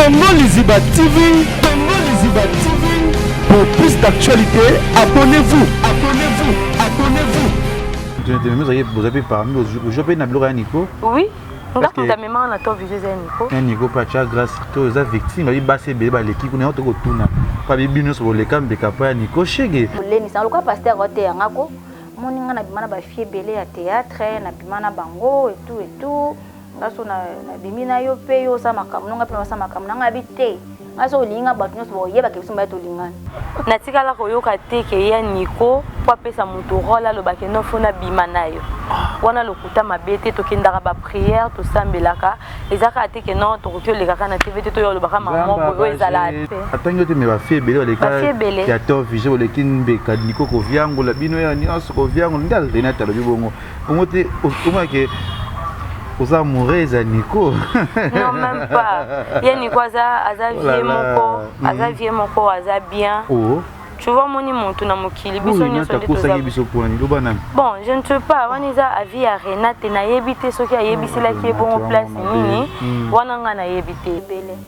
Congo Liziba TV, Congo Liziba TV. Pour plus d'actualités, abonnez-vous, abonnez-vous, abonnez-vous. Ozali parmi ozwi mpe na biloko ya Nico. Oui, nga moto amemaka na Top Vision eza ya Nico. Ya Nico mpe atya Grâce to eza victime babi basi ebele baleki kuna yango tokotuna mpo abi bino nyonso boleka mbeka mpo ya Nico shege. Olemisa lokola pasteur oteya nga ko moni nga nabima na bafille ebele ya théâtre, nabima na bango et tout et tout. Nga so nabimi na yo mpe yo osala makambo nonga mpe nasala makambo na nga abi te, nga so olingi nga bato nyonso boyebaka biso mbaye tolingani. Natikala koyoka te ke ya Nico po apesa moto role aloba ke non faut nabima na yo. Wana lokuta mabe te, tokendaka ba prière, tosambelaka, eza kaka te ke non tokoki oleka kaka na TV te toya olobaka maman boye oyo ezala te. Atangi yo te mais ba fille ebele baleka ya Top Vision oleki mbeka Nico koviangola bino ya nyonso koviangola nde Renate alobi bongo. Bongo te omona ke oza amoureuse ya Nico. Non, même pas. Ya Nico aza aza oh vieux moko, aza vieux moko, aza bien. Oh. Tu vois moni moto na mokili biso nyonso nde toza. Biso pona ni loba nani? Bon, je ne sais pas, wana eza avis ya Renate, nayebi te soki ayebiselaki ye bongo place nini, wana nga nayebi te. Ebele.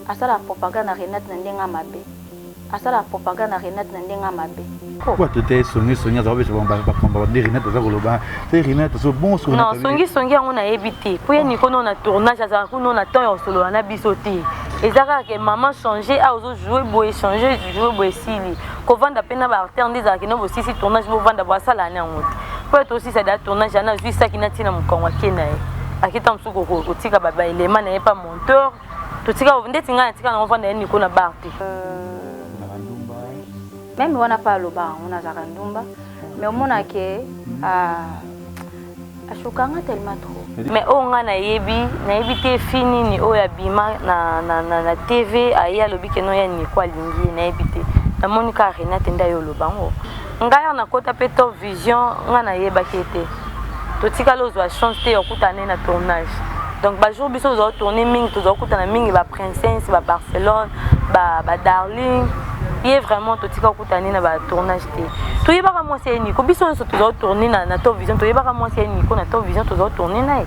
Asala propagande na Renate na ndenge mabe. Asala propagande na Renate na ndenge mabe. Bato te songi songi aza kobesa bakambo nde Renate aza koloba te. Renate azo bon songi. Non, songi songi yango nayebi te po ye Nico no na tournage azalaka kuna na temps ya kosolola na biso te. Eza kaka ke maman change a ozo jouer boye, change jouer boye, esili kovanda mpe na baartère nde ezalaka no bosisi tournage bovanda bo asala na yango te po ye tosisa da tournage ana azwi saki na ntina mokongo ake na ye akita mosusu kotika baelema na ye pa monteur. Totika ndeti ngai natika nango vanda ye Nico na bar te. Même wana mpe aloba yango nazalaka ndumba, mais omona ke ashokanga tellement trop. Mais oyo ngai nayebi, nayebi te fi nini oyo abima na TV aye alobi ke no ya Nico alingi ye, nayebi te. Namoni kaka Renate nde aye oloba yango. Ngai awa nakota mpe Top Vision, ngai nayebaki ye te. Totikali ozwa chance te ya kokutana naye na tournage. Donc bajour biso tozala tourne mingi, tozala kokutana mingi ba Princesse, ba Barcelone, ba Darling. Ye vraiment totika kokutana na ba tournage te. Toyebaka mwasi ya Nico, biso nyonso tozala tourne na Top Vision, toyebaka mwasi ya Nico na Top Vision, tozala tourne na ye.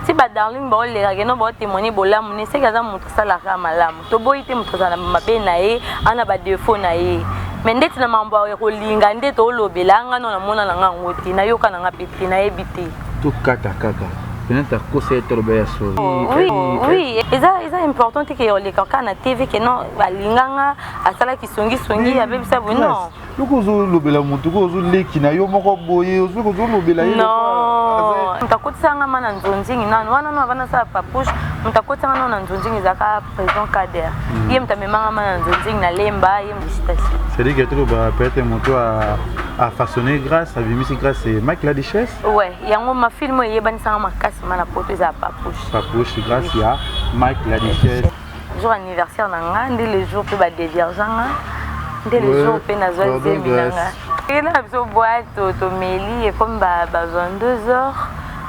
Ti ba Darling baoleka ke no baotémoigner bolamu ne seki aza moto asalaka malamu. Toboyi te moto azala na mabe na ye, ana ba défaut na ye. Mais ndeti na mambo ya kolinga nde tolobela nga no namona na nga yango te, nayoka na nga pe te, nayebi te. Tokata kaka peut-être akosa ye toloba ya solo. Oui, oui, eza important te ke oleka kaka na TV ke non balinganga asalaki songi songi abebisa boye, non. Loko ozolobela motu ko ozoleki na yo moko boye ozolobela ye. Non, moto akotisanga ma na nzonzingi nano wana no avanda asala papouche, moto akotisanga nano na nzonzingi ezalaka président Kader. Ye moto amemanga ma na nzonzingi na lemba ye félicitation. C'est-à-dire que toloba peut-être moto a façonné Grâce, abimisi Grâce et Mike la Duchesse. Ouais, yango ma film eyebanisanga makasi ma na poto eza papouche. Papouche Grâce ya Mike la Duchesse. Jour anniversaire na nga nde le jour mpe badeviergeanga nde le jour mpe nazwa zemi na nga. Ekenda na biso boite tomeli ekomi ba 22 heures,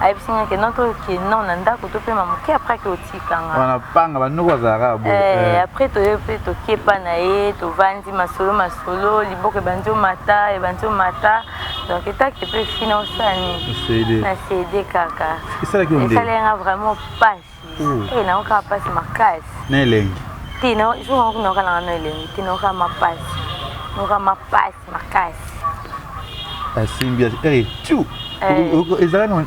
ayebisi nga ke non tokende na ndako topema moke, après ke otikanga. Wana panga banoko bazalaka boye. Après toye mpe tokepa na ye, tovandi masolo masolo, liboko ebandi omata ebandi omata, donc etake mpe fina osani na cd kaka esalenga vraiment pasi. Naokaka mpasi makasi. Na elengi te, jour yango naoka nanga no elengi te, naoka mapasi, naoka mapasi makasi. Asimbi ere tu ezalaka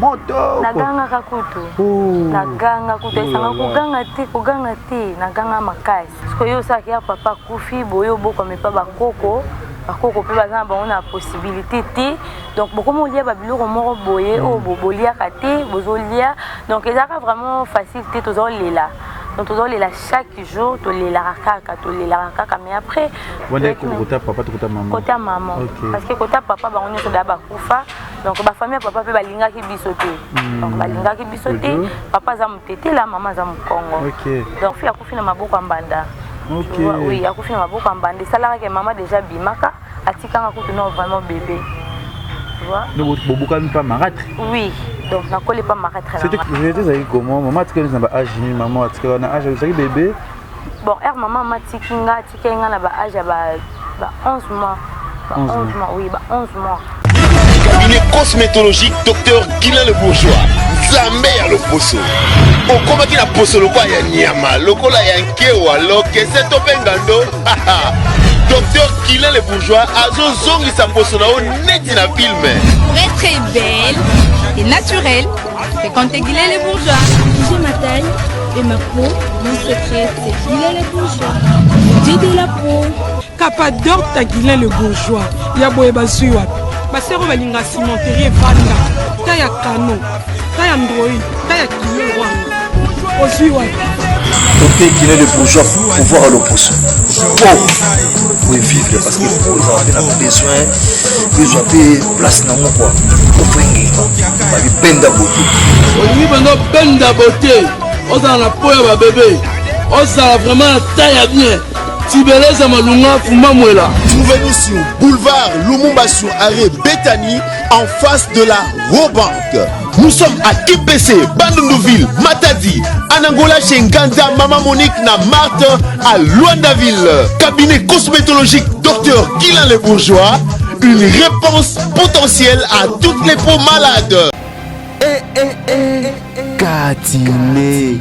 moto. Nagangaka kutu, naganga kutu esanga koganga te, koganga te, naganga makasi. Parce que yo osalaki ya papa akufi boye obokwama epa bakoko, bakoko mpe baza na bango na possibilité te, donc bokomi olia babiloko moko boye oyo boliaka te, bozolia, donc ezalaka vraiment facile te. Tozolela, donc tozolela chaque jour, tolelaka kaka, tolelaka kaka, mais après Kota papa to kota mama? Kota maman, parce que kota papa bango nyonso daya bakufa, donc bafamille ya papa mpe balingaki biso te, donc balingaki biso te. Papa aza motetela, mama aza mokongo, donc fi akufi na maboko ya mbanda. Oui, akufi na maboko ya mbanda. Esalaka ke mama déjà bimaka atikanga kutu non vraiment bébé. Bobukami mpa marâtre? Oui, donc nakoli mpa marâtre. Ezalaki comment? Mama atikali na ba âge nini? Mama atikali na âge ozalaki bébé? Bon, heure mama amatiki nga, atikali nga na ba âge ya ba 11 mois, ba 11 mois, oui, ba 11 mois. Cabinet cosmétologique Docteur Guilain Le Bourgeois. Nzambe ya loposo. Okomaki na poso lokola ya nyama, lokola ya nkewa, lokese to mpe ngando. Docteur Guilain le Bourgeois azozongisa poso na yo neti na film. Pour être belle et naturelle, fréquentez Guilain le Bourgeois. J'ai ma taille et ma peau, mon secret, c'est Guilain le Bourgeois. Beauté de la peau. Capador ta Guilain le Bourgeois ya boye bazwi wapi basero balinga cimenterie evanda ta ya kano ta ya android ta ya kilo wana ozwi wapi. Tope Guilain le Bourgeois pouvoir ya loposo po po vivre parce que po ezala mpe na besoin ezwa mpe place nango kua ofengenga babibenda bote. Olingi mpenza obenda bote, ozala na po ya babebe, ozala vraiment na taille ya bien. Tibeleza Malunga Fumba Mwela. Trouvez-nous sur boulevard Lumumba sur arrêt Bethany en face de la Rawbank. Nous sommes à Kipese, Bandunduville, Matadi, Anangola chez Nganda, Maman Monique na Marthe à Luandaville. Cabinet cosmétologique Docteur Guilain Le Bourgeois, une réponse potentielle à toutes les peaux malades. Katine.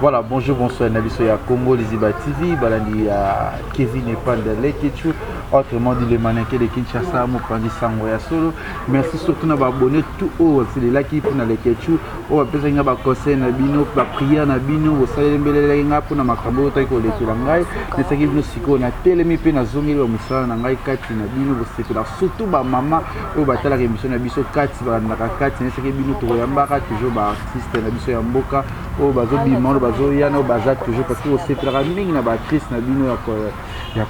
Voilà, bonjour, bonsoir, na biso ya Congo Liziba TV, balandi ya Kevin Epanda Lekechu, autrement dit le mannequin de Kinshasa, mopanzi sango ya solo. Merci surtout na ba abonné tout oyo baselelaki mpona Lekechu, oyo bapesaki nga ba conseil na bino, ba prière na bino, bosaleli mbelelaki nga mpona makambo oyo otaki kolekela ngai. Nesaki bino sikoyo natelemi mpe nazongeli ba mosala na ngai kati na bino, bosepela surtout ba mama oyo batalaka émission na biso kati, balandaka kati. Nesaki bino tokoyambaka toujours ba artiste na biso ya mboka oyo bazobima, oyo bazoya na oyo baza toujours, parce que bosepelaka mingi na ba actrice na bino ya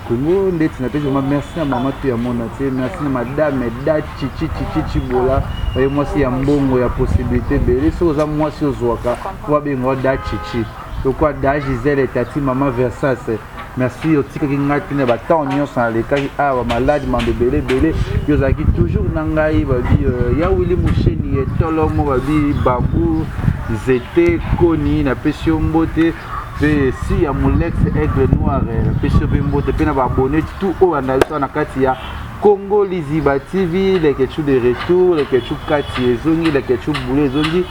Congo. Ndeti napesi vraiment merci na mama to ya monde entier, merci na madame Da Chichi Chichi Chibola, baye mwasi ya mbongo ya possibilité ebele. Soki oza mwasi ozwaka po babenga Da Chichi lokwa Da Gisele Tati mama Versas, merci. Otikaki ngai te na batemps nyonso nalekaki awa malade, mambo ebele ebele, yo ozalaki toujours na ngai. Babi ya Wili Musheni etolomo, babi bambu nzete koni, napesi yo mbote. Mpe si ya Molex Aigle Noir, napesi yo mpe mbote, mpe na baabonné tout oyo banda biso na kati ya Congo Liziba TV. Lekechu de retour, Lekechu kati ezongi, Lekechu bule ezongi.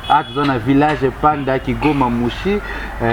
Ah, toza na village Panda Kigoma Mushi,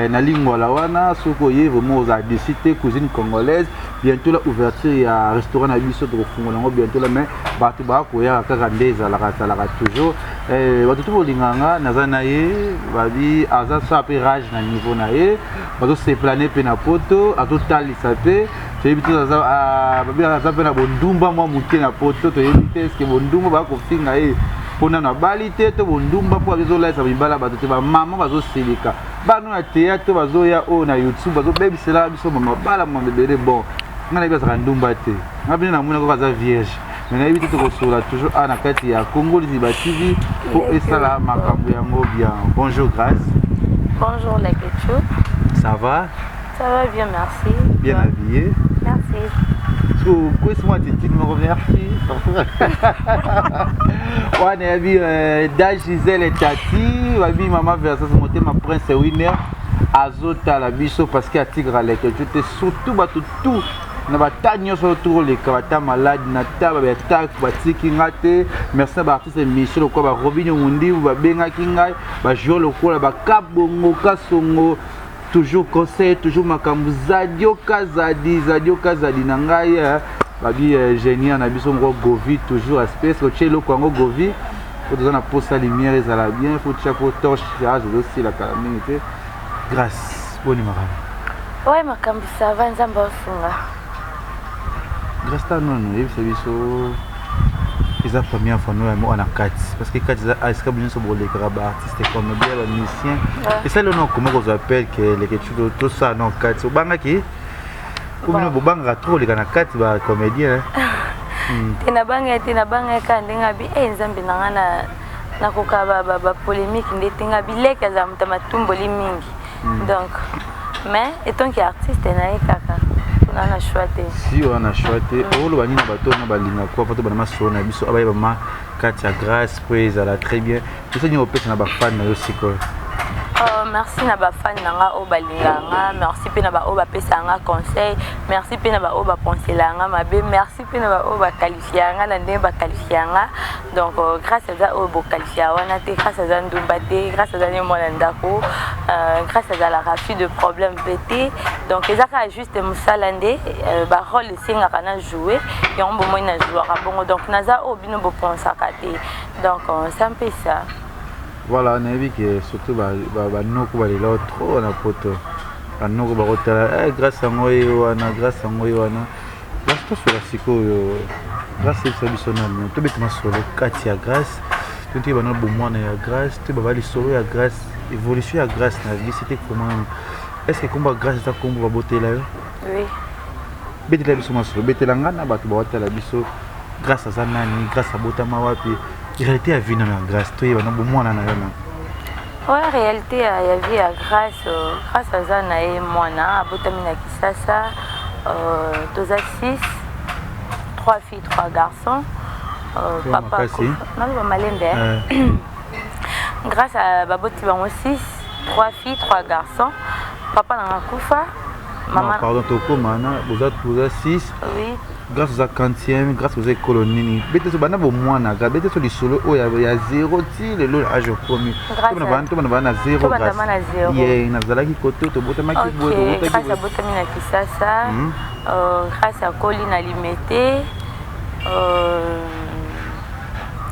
na Lingwala wana. Soki oye vraiment ozala déçu te. Cuisine congolaise, bientôt la ouverture ya restaurant na biso, tokofungola yango bientôt la, mais bato bakoyaka kaka nde ezalaka ezalaka toujours. Bato to bolingaka nga, naza na ye, babi aza sa mpe rage na niveau na ye, bazosepela ne mpe na poto, azotalisa mpe toyebi te. Babi aza mpe na bondumba mwa moke na poto, toyebi te eske bondumba bakofinga ye mpo nano abali te, to bondumba mpo azolalisa mibala bato te. Bamama bazosilika, bana ya théâtre bazoya oyo na YouTube bazobebiselaka biso mabala mama ebele. Bon, ngai nayebi azalaka ndumba te, ngai bino namoni kaka aza vierge, mais nayebi te. Tokosola toujours a na kati ya Congo Liziba TV mpo esala makambo yango bien. Bonjour Grâce. Bonjour Lekechu. Ça va? Ça va bien, merci. Bien habillé. Merci. Kwesi mwa titine moko, merci. Wana yabi Da Gisele Tati, babi mama Versas Motema Prince Winner azotala biso parce que atikaka Lekechu te, surtout bato tout na bata nyonso oyo tokoleka, bata malade na ta baatake batiki nga te. Merci na baartiste émission lokola barobinio Mundibu babengaki ngai, bajoueur lokola bakabongo Kasongo, toujours conseil, toujours makambo. Zadio Kazadi, Zadio Kazadi na ngai, babi génial na biso moko Govi, toujours aspect otie eloko yango Govi po toza na posa lumière ezala bien, faut tia po torche age ezosila kala mingi te. Grâce, boni makambo? Ouais, makambo ça va, Nzambe asunga. Grâce, ta nono yebisa biso, eza première fois no yango na kati, parce que kati eza esika bino nyonso bolekaka, baartiste, comédien, bamusicien. Esali ono okoma kozwa appel ke Leketu tosala no kati, obangaki po bino bobangaka trop koleka na kati bacomédien? Te, nabanga te, nabanga kaka ndenge abi e Nzambe na nga na nakoka bapolémique nde te. Nga bileki azala moto ya matumboli mingi, donc mais etonki artiste na ye kaka mpona na choix te. Si oza na choix te, oloba nini na bato oyo balinga kwa po tobana masolo na biso, abayeba ma kati ya Grâce po ezala très bien? Biso nini opesa na bafan na yo sikoyo? Merci na bafani na nga oyo balingaka nga, merci mpe na baoyo bapesaka nga conseil, merci mpe na baoyo baponsela nga mabe, merci mpe na baoyo baqualifia nga na ndenge baqualifia nga. Donc grâce aza oyo boqualifia wana te, grâce aza ndumba te, grâce aza ne mwana ndako, grâce azalaka fille de problème mpe te. Donc eza kaka juste mosala nde barole esengaka na joue yango, bomoi na jouaka bongo. Donc naza oyo bino boponsaka te. Donc c'est un peu ça. Voilà, nayebi ke surtout banoko balela trop na poto, banoko bakotala grâce yango ye wana, grâce yango ye wana. Grâce, tosola sikoyo. Grâce, yebisa biso nani, tobeta masolo kati ya grâce, totoki bana bomwana ya grâce, to baba lisolo ya grâce, évolution ya grâce na vie, c'était comment? Est ce que kombo ya grâce eza kombo babotela yo? Oui. Betela biso masolo, betela nga na bato bawatala biso. Grâce aza nani? Grâce abotama wapi? Réalité ya vie nano ya grâce, toyeba na bomwana na yo na Ouais, réalité ya vie ya grâce, grâce aza na ye mwana abotami na Kisasa, toza 6, 3 filles, 3 garçons. Papa naloba malembe. Grâce à baboti bango 6, 3 filles, 3 garçons. Papa nanga akufa, mama. Non, pardon, tokóma na boza 6? Oui. Grâce oza quantième, grâce oza ekolo nini? Bete so banda bomwana, bete so lisolo oyo ya zéro ti lelo age okomi. Tobana bana na zéro, ye nazalaki kote tobotamaki boye. Grâce abotami na Kisasa, grâce akoli na Limete,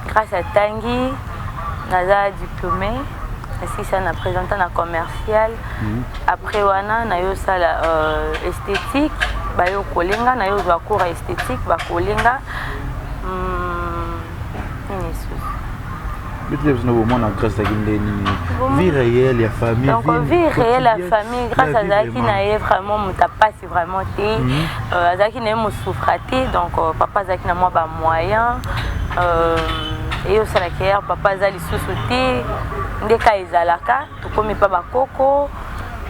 grâce atangi, naza diplômé, nasilisa na présentant na commercial. Après wana nayosala esthétique, bayo kolenga, nayozwa cours ya esthétique, bakolenga nini lisusu? Betela biso na bomwana grâce ezalaki nde nini, vie réelle ya famille. Donc vie réelle ya famille, grâce azalaki na ye vraiment moto apasi vraiment te, azalaki na ye mosouffra te. Donc papa azalaki na mwa bamoyen eye osalaka ere papa aza lisusu te, nde ka ezalaka tokomi mpa bakoko.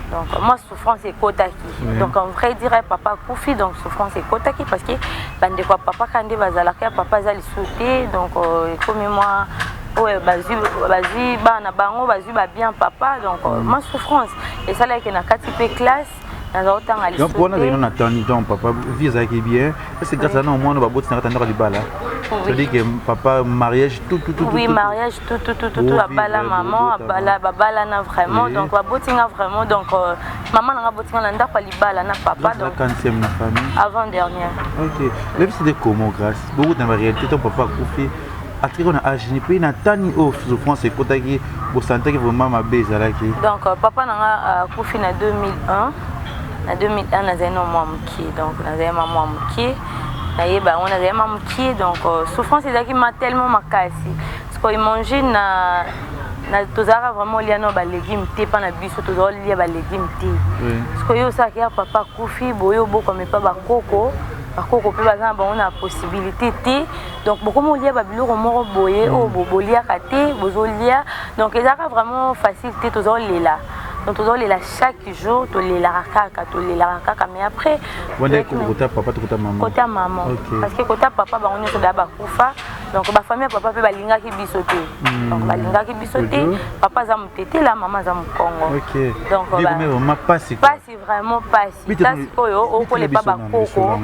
Donc moi souffrance ekotaki. Donc en vrai dire, papa akufi, donc souffrance ekotaki parce que bandeko ya papa ka nde bazalaka, ya papa aza lisusu te. Donc ekomi mwa oyo bazwi bana bango, bazwi babien papa. Donc mwa souffrance esalaki na kati mpe classe naza kotanga. Donc wana ezalaki na tani, donc papa vie ezalaki bien. Est-ce que grâce à na mwana baboti na kati ya ndako libala, c'est-à-dire que papa mariage, tout tout tout? Oui, mariage, tout tout tout tout tout, abala maman, abala, babalana vraiment. Donc babotinga vraiment. Donc maman nanga botinga na ndako ya libala na papa. Donc quantième na famille? Avant dernière. Ok, la vie, c'était comment, grâce beaucoup dans la réalité? Ton papa akufi atikaki na age ni mpe na tani oyo souffrance ekotaki, bosantaki vraiment mabe ezalaki? Donc papa nanga akufi na 2001. Na 2001 nazali na mwa mokie, donc nazali ma mwa mokie, nayeba yango, nazali ma mokie. Donc souffrance ezalaki ma tellement makasi. Sikoyo imagine na tozalaka vraiment lia na balégume te, mpa na biso tozala lia balégume te. Sikoyo osalaka ya papa akufi boye, obokwama epa bakoko, bakoko mpe baza na bango na possibilité te. Donc bokomi olia babiloko moko boye oyo boliaka te, bozolia. Donc ezalaka vraiment facile te. Tozolela, donc tozolela chaque jour, tolelaka kaka, tolelaka kaka. Mais après Kota papa to kota mama? Kota mama, parce que kota papa bango nyonso daya bakufa. Donc bafamille ya papa mpe balingaki biso te. Donc balingaki biso te. Papa aza motetela, mama aza mokongo. Donc pasi. Pasi, vraiment pasi. Ta sikoyo okolepa bakoko,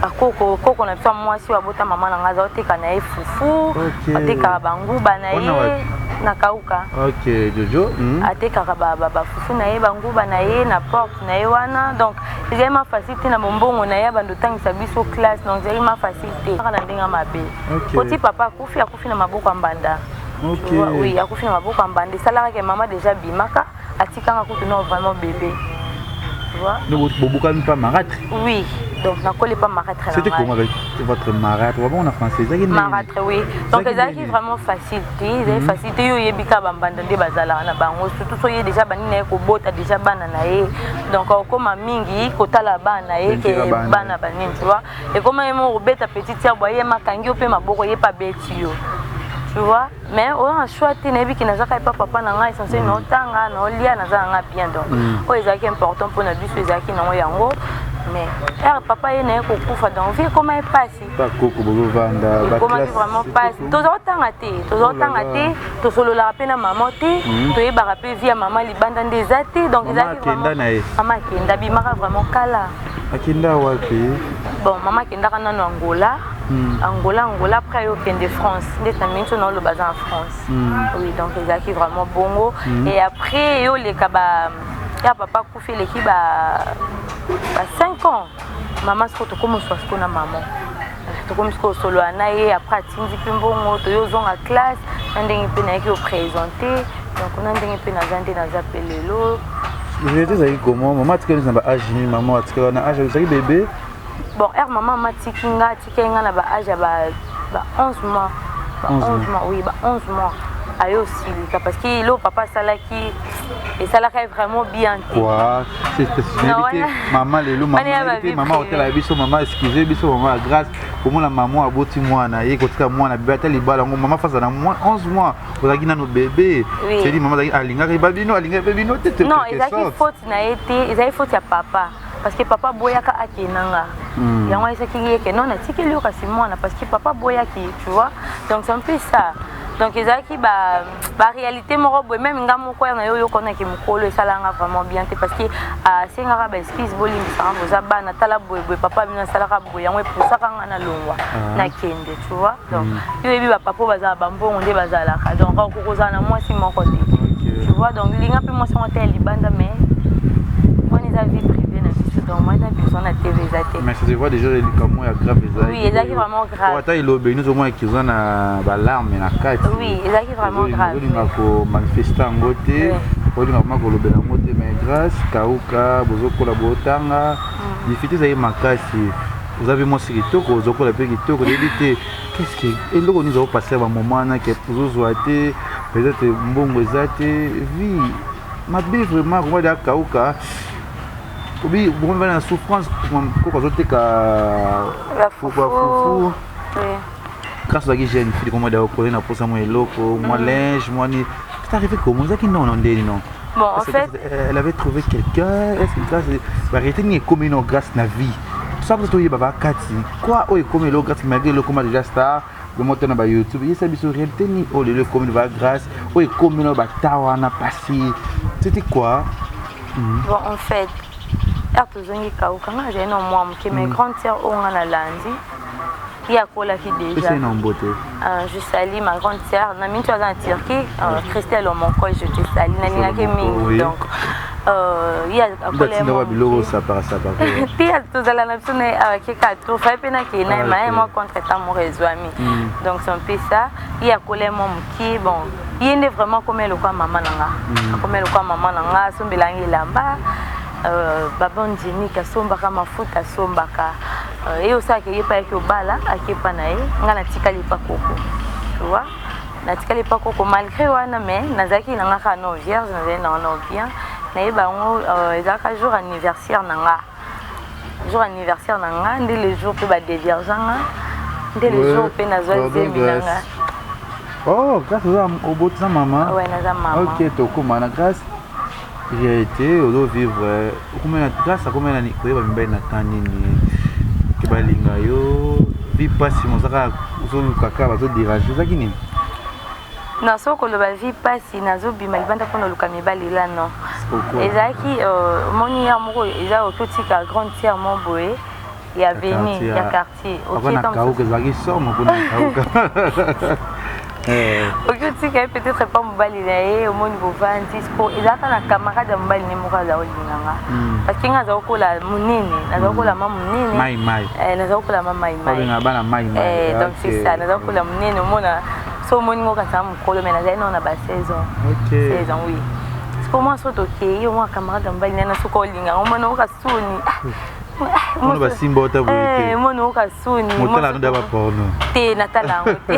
bakoko, koko na biso ya mwasi oyo abota mama na ngai aza oteka na ye fufu, atekaka banguba na ye na Kauka. Ok, Jojo. Atekaka bafufu na ye, banguba na ye na porte na ye wana. Donc ezali ma facile te na mombongo na ye abanda otangisa biso classe. Donc ezali ma facile te, kaka na ndenge mabe. Oti papa akufi, akufi na maboko ya mbanda. Oui, akufi na maboko ya mbanda. Esalaka ke mama déjà bimaka, atikanga kutu non, vraiment bébé, tu vois. Bobukami pa marâtre? Oui, donc nakoli pa marâtre. C'était comment avec votre marâtre? Vraiment en français, ezalaki? Marâtre, oui. Donc ezalaki vraiment facile te, ezalaki facile te. Yo oyebi kaka bambanda nde bazalaka na bango, surtout so ye déjà banini na ye kobota déjà bana na ye. Donc okóma mingi kotala bana na ye ke bana banini, tu vois. Ekóma ye moko kobeta petite ya boye, ye makangi yo mpe maboko, ye mpe abeti yo, tu vois. Mais oyo na choix te, nayebi ke nazaka epa papa na ngai, essentiel naotanga, naolia, naza na ngai bien. Donc oyo ezalaki important mpona biso ezalaki nango yango. Mais heure papa ye naye kokufa, donc vie ekoma ye pasi. Bakoko bozovanda. Ekomaki vraiment pasi. Toza kotanga te, toza kotanga te, tosololaka mpe na mama te, toyebaka mpe vie ya mama libanda nde eza te. Donc ezalaki vraiment mama akenda, abimaka vraiment kala. Akenda wapi? Bon, mama akendaka nano Angola. Angola, Angola, après aye okende France. Ndeti na miniti oyo naoloba, aza en France. Oui, donc ezalaki vraiment bongo. Et après yo oleka ba ya papa akufi, eleki ba 5 ans. Mama sikoyo tokomi oswa sikoyo na mama, tokomi sikoyo osolola na ye. Après atindi mpe mbongo, toye ozonga classe na ndenge mpe nayaki oprésente. Donc na ndenge mpe naza nde naza mpe lelo. Vérité ezalaki comment? Mama atikali na ba âge nini? Mama atikali na âge ezalaki bébé? Bon, heure mama atiki nga, atikali nga na ba âge ya ba 11 mois, ba 11 mois, oui, ba 11 mois. Aye osilika parce que eloko papa asalaki esalaka ye vraiment bien te. Quoi, nayebi te mama lelo, mama te, mama otala biso, mama excuse biso, mama ya Grâce. Komona mama aboti mwana ye kotika mwana bébé, ata libala yango mama faza na 11 mois, ozalaki nano bébé. C'est-à-dire mama azalaki alingaki ba bino, alingaki mpe bino te? Non, ezalaki faute na ye te, ezalaki faute ya papa, parce que papa aboyaka akendanga. Yango ayesaki ye ke non, natikeli yo kasi mwana, parce que papa aboyaki, tu vois. Donc c'est un peu ça. Donc ezalaki baréalité moko boye. Même nga moko ya na yo oyokonaki mokolo, esalanga vraiment bien te, parce que asengaka baexcuse: bolimbisaka, boza bana, tala boye boye, papa bino asalaka boye. Yango epusaka nga na longwa, nakende, tu vois. Donc yo oyebi bapapa oyo bazala bambongo nde bazalaka, donc okokozala na mwasi moko te, tu vois. Donc linga mpe mwasi yango te ya libanda, mais wana eza vie privée na biso, donc moi eza besoin na TV eza te. Mais ça se voit déjà, likambo ya grave ezalaki. Oui, ezalaki vraiment grave. Ata elobeli nyonso omona eza na balarme na kati. Oui, ezalaki vraiment grave. Ozolinga komanifeste yango te, olinga vraiment kolobela yango te. Mais Grâce Kauka, bozokola, botanga, difficulté ezali makasi. Oza mpe mwasi kitoko, ozokola mpe kitoko. Oyebi te qu'est-ce que eloko nini ezakopase bamoment wana ke ozozwa te, peut-être mbongo eza te, vie mabe vraiment. Komadi akauka obi bokomi bana na souffrance, koko azoteka bafufu. Grâce ozalaki jeune fille, komadi akokole na posa mwa eloko, mwa linge, mwa nini. C'est arrivé comment? Ozalaki non ndeni non? Bon, en fait, elle avait trouvé quelqu'un? Est-ce que Grâce, variété nini ekomi no Grâce na vie? Ça biso toyeba bakati quoi oyo ekomi elo Grâce, malgré eloko ma déjà star lomo te na bayoutube. Yesa biso réalité nini oyo lelo ekomi ba Grâce, oyo ekomi no bata wana pasi, c'était quoi? Bon, en fait, heure tozongi Kauka, nga azali na mwa moke, mais grande sœur oyo nga nalandi ye akolaki déjà. Na mbote. Je salue ma grande sœur na minti aza na Turquie, Christelle Omonkoy, je te salue, nalingaki mingi. Donc ye akolaka biloko sapakasapaka. Te, tozala na biso na ye awa, keka tofaye mpe nakei na ye, ma ye mwa contre temps moko ezwami. Donc c'est un peu ça. Ye akola mwa mokie. Bon, ye nde vraiment akomi lokola mama na nga, akomi lokola mama na nga. Asombelanga elamba, babondimiki, asombaka mafuta, asombaka ye osalaka ye mpe ayaki obala, akepa na ye. Nga natikali epa koko, tu vois, natikali epa koko. Malgré wana, mais nazalaki na nga kaka no vierge, nazali na nga no bien. Nayeba yango ezalaka jour anniversaire na nga, jour anniversaire na nga nde le jour mpe badévierge nga, nde le jour mpe nazwa zemi na nga. Oh, Grâce, oza obotisa mama? Ouais, naza mama. Ok, tokóma na Grâce. Réalité ozovivre, okomena Grâce akomena koyeba mibali na temps nini ke balinga yo? Vie mpasi, moza kaka ozoluka kaka bazodérange, ozalaki nini? Non, soki koloba vie mpasi, nazobima libanda mpona oluka mibali la, non. Ezalaki omoni ya moko eza oki otika grande sœur mo boye ya veni ya quartier. Kauka ezalaki somo kuna, Kauka. Oki otika ye peut-être epa mobali na ye, omoni bovandi po ezalaka na camarade ya mobali ne moko aza olinganga, parce que nga aza kokola monene, naza kokola ma monene, naza kokola ma mai mai. Bana mai mai. Donc c'est ça, naza kokola monene. Omona so omoni ngo kasanga mokolo, mais nazali nao na ba 16 ans, 16 ans, oui. Siko mwa so tokei, omwa camarade ya mobali nana soki olinganga, omona oka soni. Mona basimba ota boye te. Mona oka soni. Motala no da baporno. Te, natala yango te,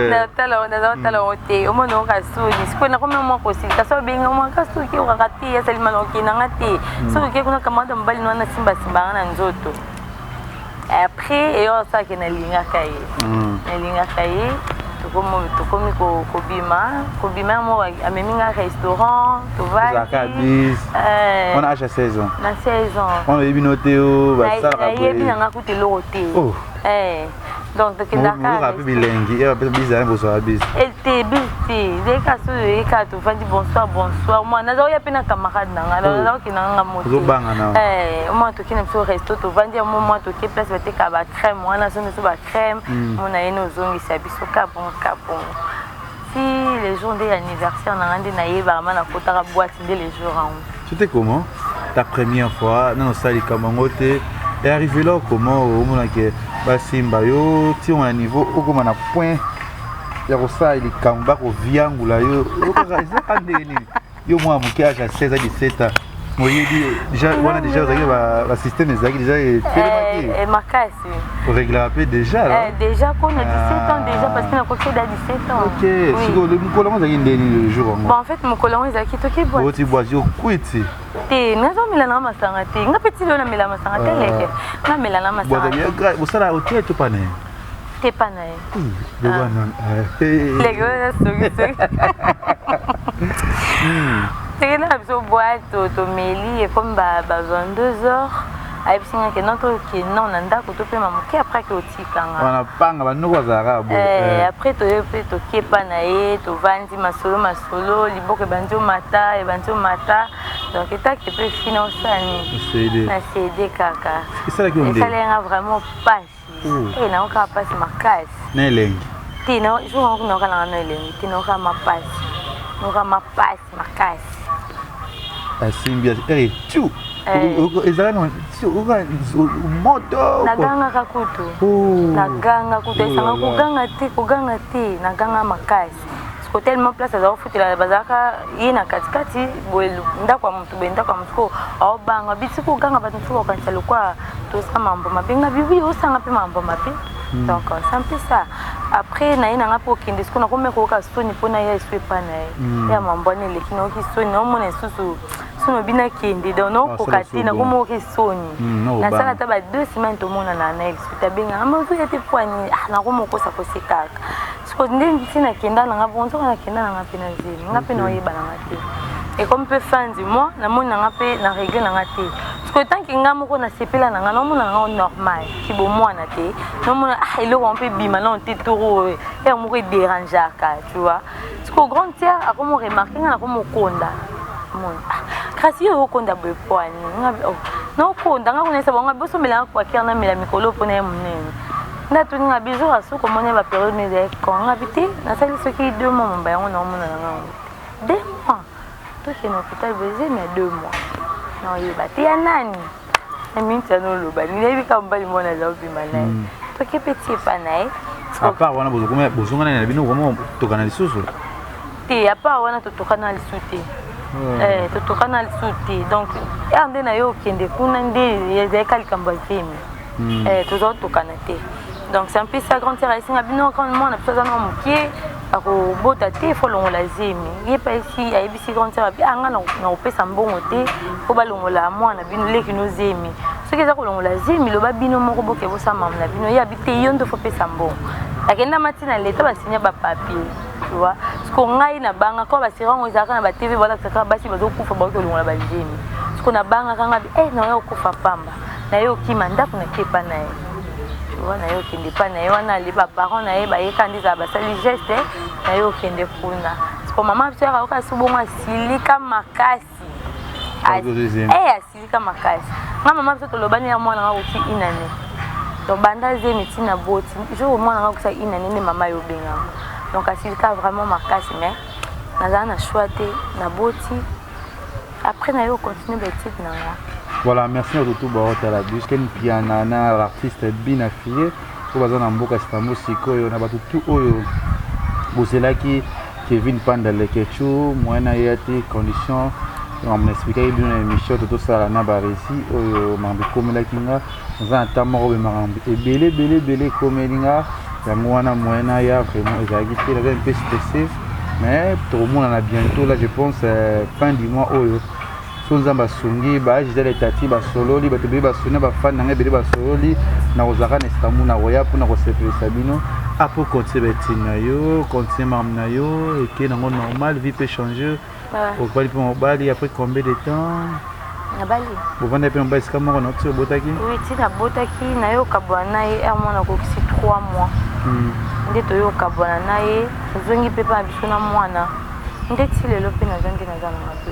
natala naza kotala yango te. Omona oka soni. Sikoyo nakomi mwa kosilika, so obenga mwa kasi oke okaka te, asalima na okendanga te. Soki oke kuna, camarade ya mobali wana asimbasimbanga na nzoto. Après eyo asalaki, nalingaka ye, nalingaka ye. Tokomi kobima, kobima yango, amemi nga restaurant, tovandi. Bis wana âge ya 16 ans? Na 16 ans. Wana oyebi no te o basalaka? Nayebi nanga kuta eloko te. Donc tokendaka. Mpe bilengi bizala, bozwaka bise? Te, bise te. Ezalika so oyeka, tovandi, bonsoir, bonsoir. Mwa naza oya mpe na camarade na nga, naza okenda nga moto. Ozobanga na? Mwa tokende biso resto, tovandi yango, mwa toke place batekaka bacrème wana, so biso bacrème, mona ye ozongisa biso kabongo kabongo. Si le jour nde anniversaire na nga nde nayebaka ma nakotaka boîte nde le jour yango. C'était comment ta première fois? Nano osala likambo yango te, e arrivé là comment? Omonake basimba yo ntina na niveau okoma na point ya kosala likambo, bakoviangula yo, ezaka ndenge nini? Yo mwana moke, âge ya 16 a 17 ans, oyebi déjà wana, déjà ozalaki basystème ezalaki déjà etelemaki? Makasi. Oréglaka mpe déjà? Déjà ko na 17 ans déjà, parce que nakoki da 17 ans. Ok, sikoyo mokolo yango ezalaki ndeni, le jour yango? Bon, en fait mokolo yango ezalaki toki boîte. Oti boîte, okwiti? Te, nazomela nanga masanga te. Nga mpe ti lelo namela masanga te, leke namela na masanga. Bosala hotel to pa na ye? Te, pa na ye. Leke wana songisongi. Tokende na biso boîte, tomeli, ekomi ba 22 heures, ayebisi nga ke non, tokende na ndako topema moke, après ke otikanga. Wana panga banoko bazalaka. Boye après toye mpe tokepa na ye, tovandi, masolo masolo, liboko ebandi omata, ebandi omata. Donc etake mpe fina osani na cédé kaka. Esalenga vraiment pasi, naokaka pasi makasi. Na elengi? Te, jour yango naoka nanga no elengi te, naoka mapasi, naoka mapasi makasi. Asimbi ere tu, ezalaka moto? Nagangaka kutu, naganga kutu, esanga koganga te, koganga te, naganga makasi. Siko tellement place aza kofutela, bazalaka ye na katikati boye, ndako ya motu boye, ndako ya motu ko aobanga bisi koganga, bato mosusu bakokanisa lokwa tosa mambo mabe. Nga bibi osanga mpe mambo mabe. Donc c'est un peu ça. Après na ye nanga mpe okende, siko nakomi koyoka soni mpona ye esu epa na ye ya mambo wana eleki, nayoki soni, naomona lisusu soni obi nakende, donc naokoka te, nakomi oyoki soni. Nasala ata ba 2 semaines tomonana na ye lisusu te, abenganga mazoya te poani, nakomi okosa kosekaka. Siko nde nti nakenda nanga bongo, nzoka nakenda nanga mpe na zemi, nga mpe naoyeba nanga te. Ekomi mpe fin du mois, namoni nanga mpe na règle nanga te. Siko etanke nga moko nasepela nanga, naomona nanga normal kibomwana te, naomona ah, eloko yango mpe bima nano te, toro oyo ere moko edérangeaka, tu vois. Siko grande sœur akomo remarquer nga nakomo okonda, moni ah, kasi yo okonda boye poani? Nga naokonda, nga kuna esa bango bosomelanga kwakere, namela mikolo mpona ye monene. Nde atuni nga bijour asuki omoni bapériode no ezali kon? Nga bi te, nasali soki 2 mois momba yango naomona nanga yango te. 2 mois tokende hôpital, bozemi ya 2 mois, naoyeba te ya nani. Na minute ya noloba nini, nayebi kaka mobali mwana aza obima na ye, toke mpe tie epa na ye. À part wana bozongana na bino vraiment, tokana lisusu? Te, à part wana totokana lisusu te. Totokana lisusu te. Donc ere nde na yo okende kuna nde ezalika likambo ya zemi, toza otokana te. Donc c'est un peu ça. Grande sœur ayesinga bino, grande mwana biso aza na mokie, akobota te, fo longola zemi. Ye mpe esi ayebisi grande sœur abi anga na kopesa mbongo te mpo balongola mwana bino leki no zemi. Soki eza kolongola zemi, loba bino moko boke bosala mamu na bino. Ye abi te, yo nde fo pesa mbongo. Akenda mati na leta, basinya bapapier, tu vois. Siko ngai nabanga ko basiri yango ezalaka na batv, balakisaka basi bazokufa, bakoki kolongola bazemi. Siko nabangaka nga bi naoya kokufa pamba, naye okima ndako, nake epa na ye, tu vois. Naye okende epa na ye wana, ale baparent na ye bayeka nde ezala basali geste, naye okende kuna. Siko mama biso yaka yoka so bongo, asilika makasi, asilika makasi. Nga mama biso tolobani ya mwana nga koki inane, donc banda zemi ntina boti, jour mwana nga kokisa inane nde mama yo obenganga. Donc asilika vraiment makasi, mais nazala na choix te, naboti, après naye ocontinue baétude na nga. Voilà, merci na tutu baotala biso. Ken Piana na l'artiste Bina Fille oyo baza na mboka Istanbul sikoyo, na bato tu oyo bozelaki Kevin Panda Lekechu, moyen na ye te, condition makambo na expliquaki bino na émission to tosala na baresi oyo makambo ekomelaki nga. Naza na temps moko boye, makambo ebele ebele ebele ekomeli nga, yango wana moyen na ya vraiment ezalaki te. Naza un peu stressé, mais tokomonana bientôt là, je pense fin du mois oyo, so Nzambe asungi. Ba Gisele Tati basololi, bato ebele basoli na bafani na ngai ebele basololi. Nakozalaka na Istanbul, nakoya mpona kosepelisa bino. Apo continue baetine na yo, continue makambo na yo, eke nango normal, vie peut changer. Obali mpe mobali après combien de temps? Nabali. Bovandaki mpe na mobali esika moko na ti obotaki? Oui, ti nabotaki naye okabwana na ye heure mwana akokisi 3 mois. Nde toye okabwana na ye, ozongi mpe mpa na biso na mwana. Nde ti lelo mpe naza nde naza na nga mpe.